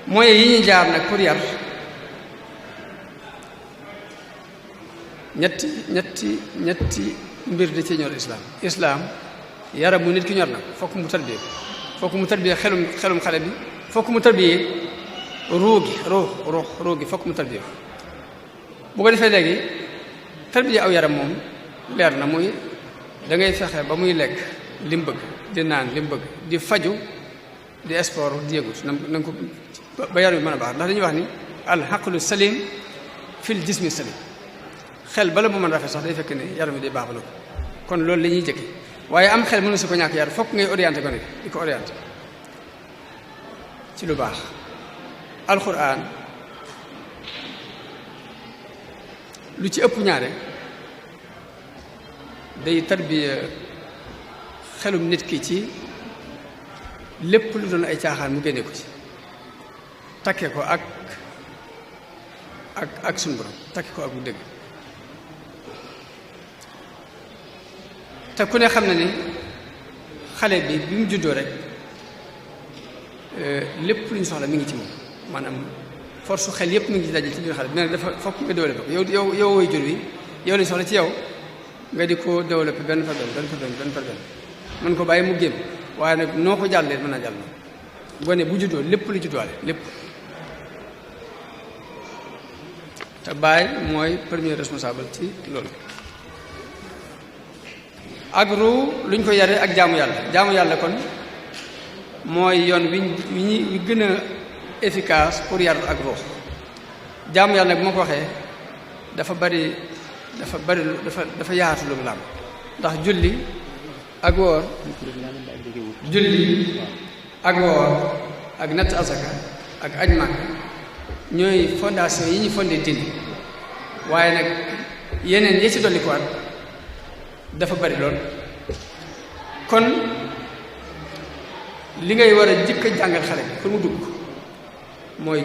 moyens yi ñuy jaar nag pour yar ñetti mbir da ci ñor islaam yaram mu nit ki ñor nag fokk mu tarbiyee xelum xale bi fokk mu tarbiyee ruu gi fokk mu tarbiyee bu ko defee léegi tarbiyee aw yaram moom leer na muy da ngay fexe ba muy lekk li mu bëgg di naan li mu bëgg di faju di sport di yëgut na nga ko ba yaram bi mën a baax ndax dañuy wax ni al aqlu salim fil jismi salim xel bala mu mën rafet sax day fekk ne yaram bi day baax ba ko kon loolu la ñuy jëkke waaye am xel mënu si ko ñàkk yar fokk ngay orienté ko ne di ko orienté ci lu baax alxuraan lu ci ëpp ñaare day tarbiya xelum nit ki ci lépp lu doon ay caaxaan mu génne ko ci takke ko ak suñu borom takke ko ak bu dëgg te ku ne xam na ni xale bi mu juddoo rek lépp lu ñu soxla mi ngi ci moom maanaam force xel yépp mi ngi ci daje ci biir xale bi mais dafa fokk nga développé ko yow woy jur wi yow lañ soxla ci yow nga di ko développé benn par benn mën ko bàyyi mu génn waaye nag noo ko jàllee mën naa jàll na gone bu juddoo lépp lu judduwaale lépp te baay mooy premier responsable ci loolu ak ruu lu ñu ko yaree ak jaamu yàlla kon mooy yoon wi gën a efficace pour yar ak ruux jaamu yàlla bu ma ko waxee dafa yaatu lu mu laam ndax julli ak woor ak natt asaka ak aj Makka ñooy fondation yi ñu fondé diine waaye nag yeneen yi ci dolli ko dafa bari lool kon li ngay war a jëkk a jàngal xale bi pour mu dugg mooy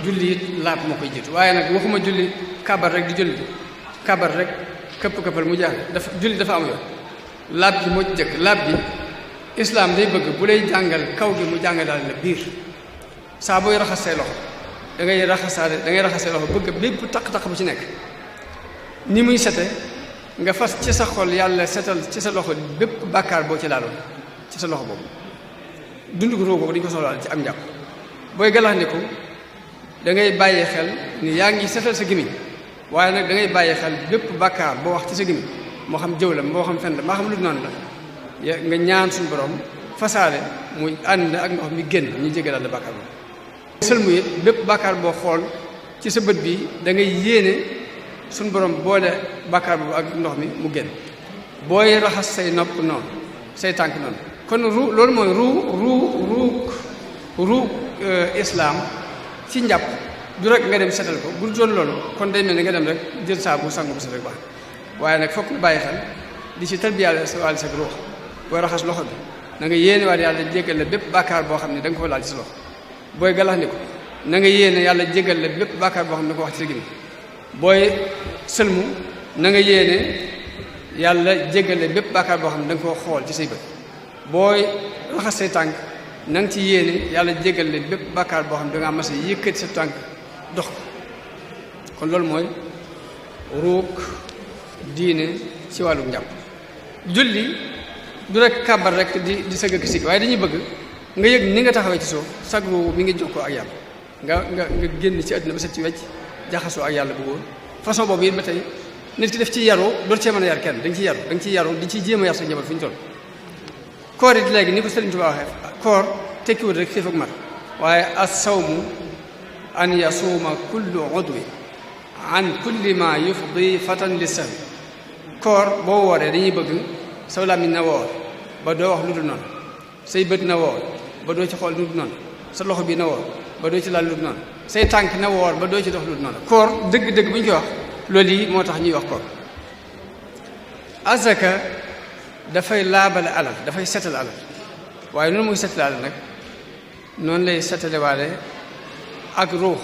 julli it laab moo koy jiitu waaye nag waxuma julli kabar rek di julli kabar rek këppal mu jaax julli dafa am yoon laab bi moo ci jëkk laab bi islaam day bëgg bu lay jàngal kaw gi mu jàngal daal la biir saa booy raxas say loxo da ngay raxas say loxo bëgg bépp taq-taq bu ci nekk ni muy sete nga fas ci sa xol yàlla setal ci sa loxo bépp bàkkaar boo ci laaloon ci sa loxo boobu dund gu róo boobu dañu ko soxlaal ci am njàpp booy galaxndiku da ngay bàyyi xel ni yaa ngi setal sa gémmiñ waaye nag da ngay bàyyi xel bépp bàkkaar boo wax ci sa gémmiñ moo xam jëw la moo xam fen la moo xam lu noonu la nga ñaan suñu borom fasaale muy ànd ak ndox mi génn ñu jégalal la bàkkaar boobu sëlmu it bépp bàkkaar boo xool ci sa bët bi da ngay yéene suñu borom boole bàkkaar boobu ak ndox mi mu génn booy raxas say nopp noonu say tànk noonu kon loolu mooy ruu islaam ci njàpp du rek nga dem setal ko bu doon loolu kon day mel ni nga dem rek jël saabu sangu bu set rek baax waaye nag fokk nga bàyyi xel di ci tarbiyaale sa wàll sa ruux booy raxas loxo bi na nga yéene waat yàlla jéggal la bépp bàkkaar boo xam ne da nga ko laal ci sa loxo booy galaxndiku na nga yéene yàlla jéggal la bépp bàkkaar boo xam ne da nga ko wax ci sa gémmiñ booy sëlmu na nga yéene yàlla jéggal la bépp bàkkaar boo xam ne da nga koo xool ci say bët booy raxas say tànk na nga ci yéene yàlla jéggal la bépp bàkkaar boo xam ne da ngaa mas a yëkkati sa tànk dox ko kon loolu mooy ruuk diine ci wàllu njàpp julli du rek kàbbar rek di sëgg ak sikk waaye dañuy bëgg nga yëg ni nga taxawee ci suuf sag ruu mi ngi jokkoo ak yàlla nga génn ci àdduna ba set ci wecc jaxasoo ak yàlla bu wóor façon boobu it ba tey nit ki def ci yaru door cee mën a yar kenn da nga ciy yaru di ci jéem a yar sa njaboot fu ñu toll koor it léegi ni ko Sëriñ Tuubaa waxee koor tekkiwul rek xiif ak mar waaye as-sawmu an yasuuma kullu udwi an kulli ma yufdi fatan li sahwi koor boo wooree dañuy bëgg saw làmmiñ na woor ba doo wax lu dul noonu say bët na woor ba doo ci xool lu dul noonu sa loxo bi na woor ba doo ci laal lu dul noonu say tànk na woor ba doo ci dox lu dul noonu koor dëgg-dëgg bu ñu koy wax loolu yi moo tax ñuy wax koor azaka dafay laabale alal dafay setal alal waaye noonu muy setal alal nag noonu lay setalewaale ak ruux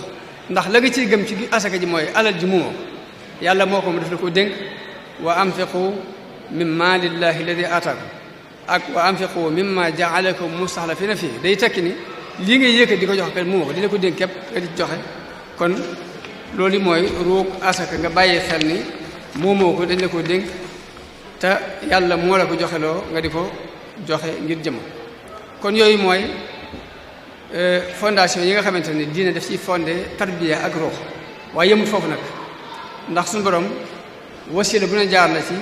ndax la nga ciy gëm ci asaka ji mooy alal ji moomoo yàlla moo ko mu def la ko dénk wa anfiqu min maalillahi alladi ataakum ak wa anfiqu mimma jaalakum mustaxlafina fii day tekki ni lii ngay yëkkati di ko joxe kat moomoo ko dina ko dénk képp nga di joxe kon loolu mooy ruug asaka nga bàyyi xel ni moomoo ko dañ la ko dénk te yàlla moo la ko joxeloo nga di ko joxe ngir jëm kon yooyu mooy fondation yi nga xamante ni diine daf ciy fondé tarbiya ak ruux waaye yëmul foofu nag ndax suñu borom wasila bu ne jaar la ci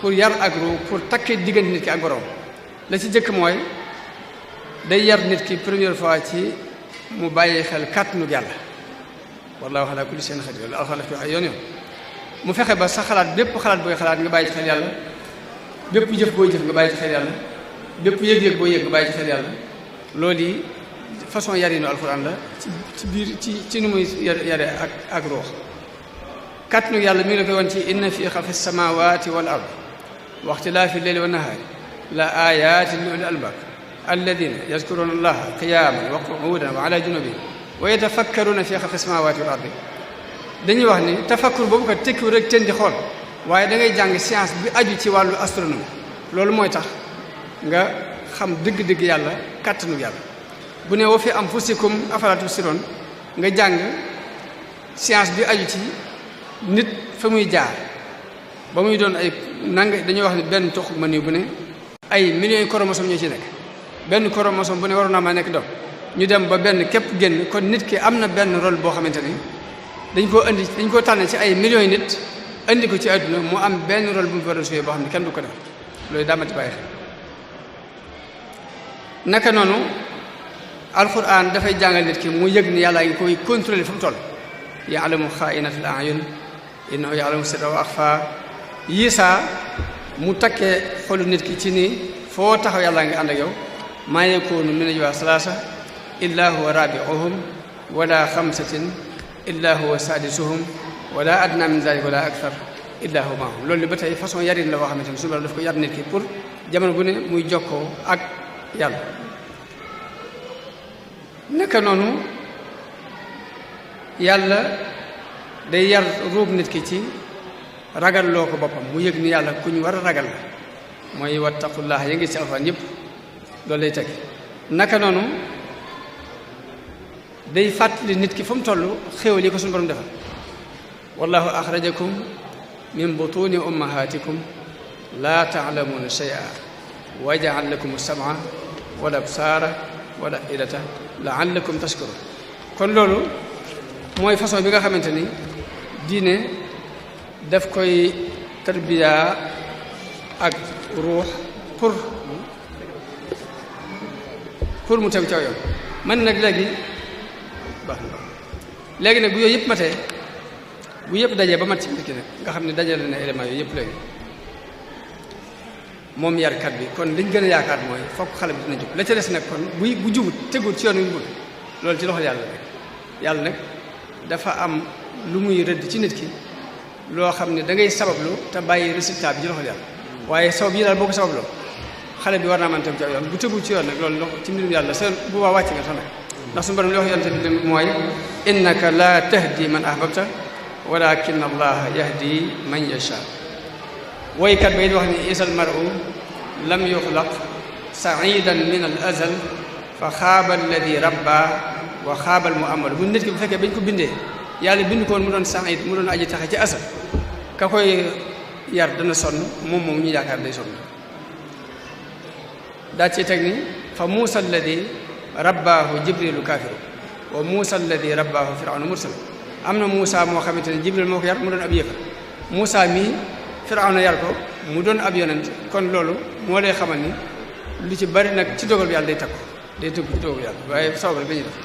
pour yar ak ruux pour takkee diggante nit ki ak borom la ci jëkk mooy day yar nit ki première fois ci mu bàyyi xel kàttanu yàlla wallaahu ala kulli shay'in qadir alxuraan fi wax yoon yoon mu fexe ba sa xalaat bépp xalaat booy xalaat nga bàyyi ci xel yàlla bépp jëf booy jëf nga bàyyi ci xel yàlla bépp yëg-yëg booy yëg nga bàyyi ci xel yàlla loolu yi façon yarinu alxuraan la ci biir ci nu muy yare ak ruux kàttanu yàlla mi ngi la koy won ci inna fi xalqi samawati wal ard wa ixtilaafi lleyli wa nahaari la ayatin li ulil albab alladina yazkuruna allaha qiyaman wa qu'udan wa ala junubihim wa yatafakkaruna fi xalqi samawati wal ard dañuy wax ni tafakkur boobu ko tekkiwul rek ten di xool waaye da ngay jàng science bi aju ci wàllu astronomie loolu mooy tax nga xam dëgg-dëgg yàlla kàttanu yàlla bu ne wa fi anfusikum afalaa tubsiruun nga jàng science bi aju ci nit fa muy jaar ba muy doon ay dañuy wax ni benn toq ma nii bu ne ay millions yi chromosome ñoo ci nekk benn chromosome bu ne waroon naa ma nekk doom ñu dem ba benn képp génn kon nit ki am na benn rôle boo xamante ni dañ koo tànn ci ay millions yi nit indi ko ci àdduna mu am benn rôle bu mu war a jouer boo xam ne kenn du ko def loolu daa ma ci bàyyi xel naka noonu alquran dafay jàngal nit ki mu yëg ni yàlla ngi koy contrôler fu mu toll yaalamu xaainatal ayun innahu yaalamu sirra wa axfa yii saa mu takkee xolu nit ki ci ni foo taxaw yàlla ngi ànd ak yow maa yakunu min najwa salaasa illa huwa rabiuhum wala xamsatin illa huwa sadisuhum wala adna min zalika wala akthar illa huwa maahum loolu ba tey façon yarin la boo xamante ni suñu borom daf ko yar nit ki pour jamono bu ne muy jokkoo ak yàlla naka noonu yàlla day yar ruub nit ki ci ragal loo ko boppam mu yëg ni yàlla ku ñu war a ragal la mooy wattaqullah ya ngi ci alxuraan yëpp loolu lay teg naka noonu day fàttali nit ki fu mu toll xéewal yi ko suñu borom defal wallahu axrajakum min butuni ummahatikum la taalamuuna shay'a wa ja'ala lakum as-sam'a wal absaara wal af'idata la'allakum tashkurun kon loolu mooy façon bi nga xamante ni diine daf koy tarbiya ak ruux pour mu tegu caw yoon man nag léegi nag bu yooyu yëpp matee bu yëpp dajee ba mat ci nit ki nag nga xam ne dajale na éléments yooyu yëpp léegi moom yarkat bi kon liñ gën a yaakaar mooy fokk xale bi dina jub la ca des nag kon bu jubut tegul ci yoon wi mu bëgg loolu ci loxol yàlla rek yàlla nag dafa am lu muy rëdd ci nit ki loo xam ne da ngay sabablu te bàyyi résultat bi ci loxol yàlla waaye sabab yi daal boo ko sababloo xale bi war naa mën tegu ci yoon bu tegul ci yoon nag loolu ci mbirum yàlla seen bu baa wàcc nga sax nag ndax suñu borom li wax yonte bi mooy innaka la tahdi man ahbabta walakin allaha yahdi man yasha woykat ba it wax ni isal mar'u lam yuxlaq saidan min al azal fa xaaba alladi rabba wa xaabal mu amal bu nit ki bu fekkee bañ ko bindee yàlla bind ko woon mu doon said mu doon aji taxe ci asal ka koy yar dana sonn moom ñu yaakaar day sonn daa ci teg ni fa muusa alladi rabbaahu jibrilu kaafiru wa muusa alladi rabbaahu firawna mursal am na Muusa moo xamante ne jibril moo ko yar mu doon ab yëfa Muusa mii firawna yar ko mu doon ab yonent kon loolu moo lay xamal ni lu ci bari nag ci dogal bi yàlla day tëggu ci dogal bi yàlla waaye sabab rek dañuy def